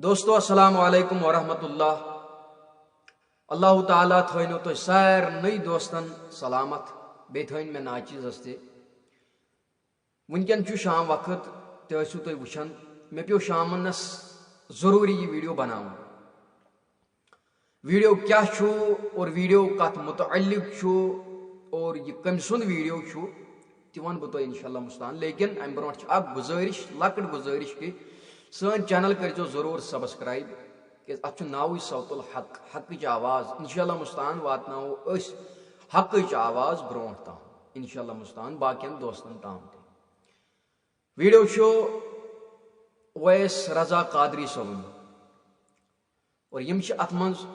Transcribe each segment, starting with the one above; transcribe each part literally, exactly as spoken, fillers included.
دوستو، السلام علیکم ورحمۃ اللہ۔ اللہ تعالیٰ تھٲینو تۄہہِ سارنٕے دوستن سلامت، بیٚیہِ تھٲیِن مےٚ ناچیزس تہِ۔ وٕنکیٚن چھُ شام وقت، تہِ ٲسِو تُہۍ وٕچھان۔ مےٚ پیوٚو شامنس ضروٗری یہِ ویڈیو بناوُن۔ ویڈیو کیٛاہ چھُ اور ویڈیو کتھ متعلق چھُ اور یہِ کٔمۍ سُنٛد ویڈیو چھُ، تہِ ونہٕ بہٕ تۄہہِ انشاءاللہ مستعان۔ لیکن امہِ برونٛٹھ چھِ اکھ گُزٲرِش، لۄکٕٹ گُزٲرِش، کہِ سٲنۍ چینل کٔرۍزیو ضروٗر سبسکرائب، کیٛازِ اتھ چھُ ناوٕے صوت الحق، حقٕچ آواز۔ انشاءاللہ مستعان واتناوو أسۍ حقٕچ آواز برونٛٹھ تام، انشاءاللہ مستعان باقین دوستن تام تہِ۔ ویڈیو چھُ اویس رضا قادری صٲبُن۔ اور یِم چھِ اَتھ منٛز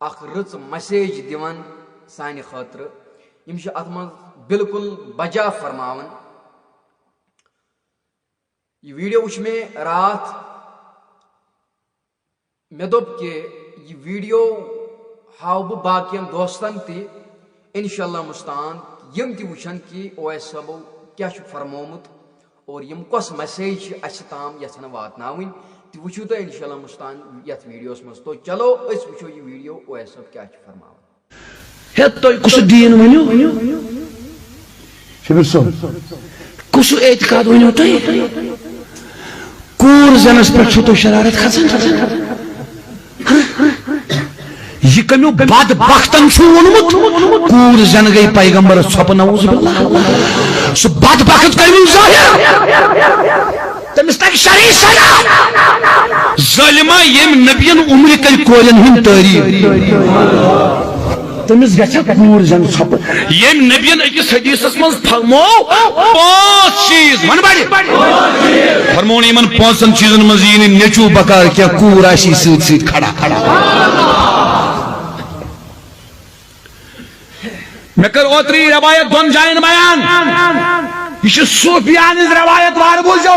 اَکھ رٕژ message دِوان سانہِ خٲطرٕ۔ یِم چھِ اَتھ منٛز بالکل بجا فرماوان۔ یہِ ویڈیو وٕچھ مےٚ راتھ۔ مےٚ دوٚپ کہِ یہِ ویڈیو ہاوٕ بہٕ باقین دوستن تہِ، انشاءاللہ مستعان، یِم تہِ وٕچھن کہِ اویس صٲبو کیٛاہ چھُ فرمومُت اور یِم کۄس message چھِ اَسہِ تام یژھان واتناوٕنۍ، تہِ وٕچھِو تُہۍ انشاءاللہ مستعان یتھ ویڈیوس منٛز۔ تو چلو أسۍ وٕچھو یہِ ویڈیو اویس صٲب کیٛاہ چھُ فرماوان۔ ہے، تۄہہِ کُس دیٖن ؤنِو؟ شبیر صٲب، کُس اعتقاد ؤنِو تۄہہِ؟ کوٗر زینس پٮ۪ٹھ چھُو تۄہہِ شرارت کھسان؟ یہِ کمیو بدبختن چھُ ووٚنمُت، کوٗر زینہٕ گٔے پیغمبرس ژھۄپہٕ، نعوذ باللہ۔ سُہ بدبخت کمیو ظٲہِر؟ تٔمِس تَگہِ شرعی سزا۔ ظٲلما، ییٚمۍ نبین عمرِ کٔرۍ کورٮ۪ن ہٕنٛدۍ تعریٖف۔ تٔمِس گژھِ کوٗر زینہٕ ژھۄپہٕ۔ ییٚمۍ نبین أکِس حدیثس منٛز فرموو پانٛژھ چیٖز، وَن بڑِ۔ فرموون یِمن پانٛژن چیٖزن منٛز یی نہٕ نیٚچوٗ بکار کینٛہہ، کوٗر آسی سۭتۍ سۭتۍ کھڑا۔ مےٚ کٔر اوترٕ یہِ روایت دۄن جاین بیان۔ یہِ چھِ صوفیاہن ہٕنٛز روایت، وارٕ بوٗزِو۔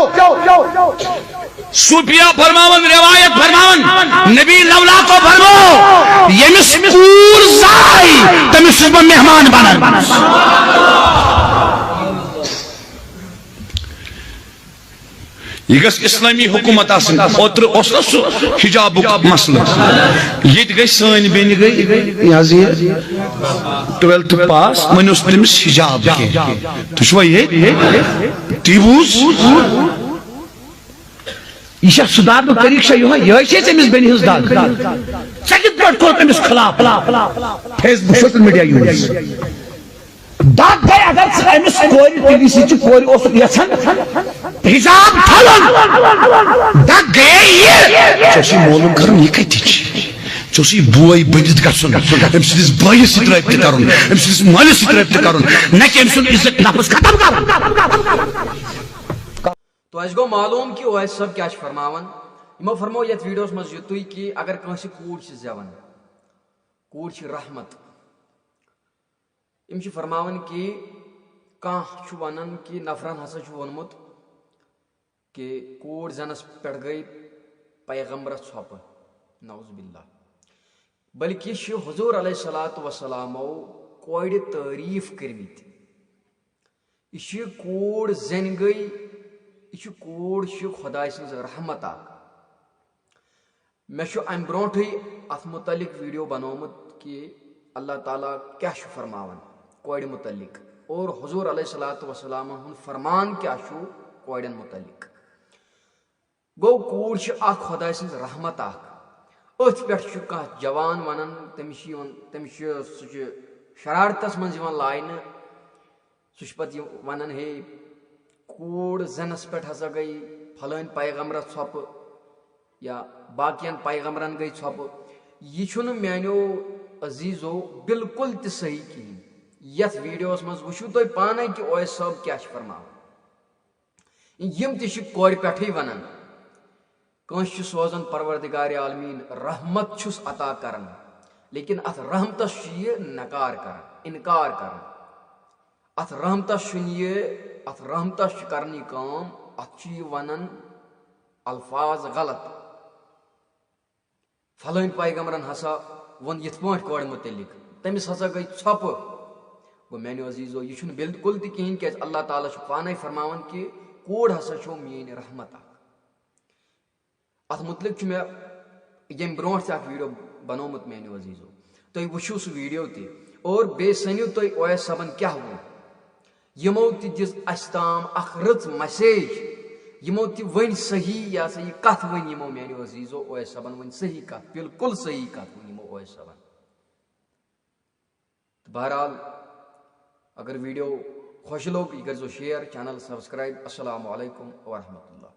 صوفیا فرماون، روایت فرماون، نبی لولا کو فرمو، ییٚمِس کوٗر زاے، تٔمِس چھُس بہٕ مہمان بنان۔ یہِ گژھِ اسلامی حکومت آسٕنۍ۔ اوترٕ اوس نہ سُہ حجابُک مسلہٕ، ییٚتہِ گٔے سٲنۍ بیٚنہِ گٔے، یہِ حظ یہِ twelfth pass، وۄنۍ اوس نہٕ تٔمِس حجاب کینٛہہ۔ تُہۍ چھِوا ییٚتہِ؟ تی بوٗز۔ یہِ چھا سُہ دگ؟ طریٖقہٕ چھا یِہوٚے؟ یِہوٚے چھے ژےٚ أمِس بیٚنہِ ہٕنٛز دگ؟ ژےٚ کِتھ پٲٹھۍ کوٚرُتھ أمِس خلاف؟ Facebook، social media use۔ دگ گٔے اگر ژٕ أمِس کورِ، تیٚلہِ یُس یہِ ژٕ کورِ اوسُکھ یژھان حجاب تھاوُن، دگ گٔیے یہِ۔ ژےٚ اوسُے معلوم کرُن، یہِ کتہِ چھِ؟ ژےٚ اوسُے بوے بٔنِتھ گژھُن، أمۍ سٕنٛدِس بٲیِس سۭتۍ رٲبطہٕ کرُن، أمۍ سٕنٛدِس مٲلِس سۭتۍ رٲبطہٕ کرُن، نہ کہِ أمۍ سُنٛد عزت نفس ختم کرُن۔ تو اَسہِ گوٚو معلوم کہِ اویس صٲب کیٛاہ چھِ فرماوان۔ یِمو فرموو یَتھ ویڈیوَس منٛز یُتُے کہِ اگر کٲنٛسہِ کوٗر چھِ زٮ۪وان، کوٗر چھِ رحمت۔ یِم چھِ فرماوان کہِ کانٛہہ چھُ وَنان کہِ نفرَن ہسا چھُ ووٚنمُت کہِ کوٗر زٮ۪نَس پٮ۪ٹھ گٔے پیغمبرَس ژھۄپہٕ، نعوذ باللہ۔ بلکہِ چھِ حضور علیہ الصلوۃ والسلامو کورِ تعریٖف کٔرمٕتۍ۔ یہِ چھِ کوٗر زٮ۪نہِ گٔے، یہِ چھِ کوٗر چھِ خۄداے سٕنٛز رحمت اکھ۔ مےٚ چھُ امہِ برونٛٹھٕے اتھ متعلق ویڈیو بنومُت کہِ اللہ تعالیٰ کیٛاہ چھُ فرماوان کورِ متعلق اور حضور علیہ الصلوۃ والسلامن ہُنٛد فرمان کیٛاہ چھُ کورٮ۪ن متعلق۔ گوٚو، کوٗر چھِ اکھ خۄداے سٕنٛز رحمت اکھ۔ أتھۍ پٮ۪ٹھ چھُ کانٛہہ جوان ونان، تٔمِس چھِ یِوان، تٔمِس چھُ، سُہ چھُ شرارتس منٛز یِوان لاینہٕ۔ سُہ چھُ پتہٕ یہِ ونان، ہے، کوٗر زنس پٮ۪ٹھ ہسا گٔے فلٲنۍ پیغمبرس ژھۄپہٕ یا باقین پیغمبرن گٔے ژھۄپہٕ۔ یہِ چھُنہٕ میانیو عزیزو بالکل تہِ صحیح کِہیٖنۍ۔ یتھ ویڈیوس منٛز وٕچھِو تُہۍ پانے کہِ اویس صٲب کیٛاہ چھِ فرماوان۔ یِم تہِ چھِ کورِ پٮ۪ٹھٕے ونان، کٲنٛسہِ چھُ سوزان پروردگار عالمین رحمت چھُس عطا کران، لیکن اتھ رحمتس چھُ یہِ نکار کران، انکار کران۔ اتھ رحمتس چھُنہٕ یہِ، اتھ رحمتس چھُ کران یہِ کٲم، اتھ چھُ یہِ ونان الفاظ غلط۔ فلٲنۍ پیغمبرن ہسا ووٚن یِتھ پٲٹھۍ کورِ مُتعلِق، تٔمِس ہسا گٔے ژھۄپہٕ۔ گوٚو میانیو عزیزو، یہِ چھُنہٕ بالکل تہِ کِہیٖنۍ، کیازِ اللہ تعالیٰ چھُ پانے فرماوان کہِ کوٗر ہسا چھو میٲنۍ رحمت اکھ۔ اتھ متعلق چھُ مےٚ ییٚمہِ برونٛٹھ تہِ اکھ ویڈیو بنومُت میانیو عزیزو۔ تُہۍ وٕچھِو سُہ ویڈیو تہِ اور بیٚیہِ سٔنِو تُہۍ اویس صٲبن کیٛاہ ووٚن۔ یِمو تہِ دِژ اسہِ تام اکھ رٕژ مسیج، یِمو تہِ ؤنۍ صحیح، یہِ ہسا یہِ کتھ ؤنۍ یِمو میانیو عزیزو، اویس صٲبن ؤنۍ صحیح کتھ، بالکل صحیح کتھ ؤنۍ یِمو اویس صٲبن۔ تہٕ بہرحال، اگر ویڈیو خۄش لوٚگ، یہِ کٔرۍزیو شیئر، چینل سبسکرائب۔ السلام علیکم ورحمۃ اللہ۔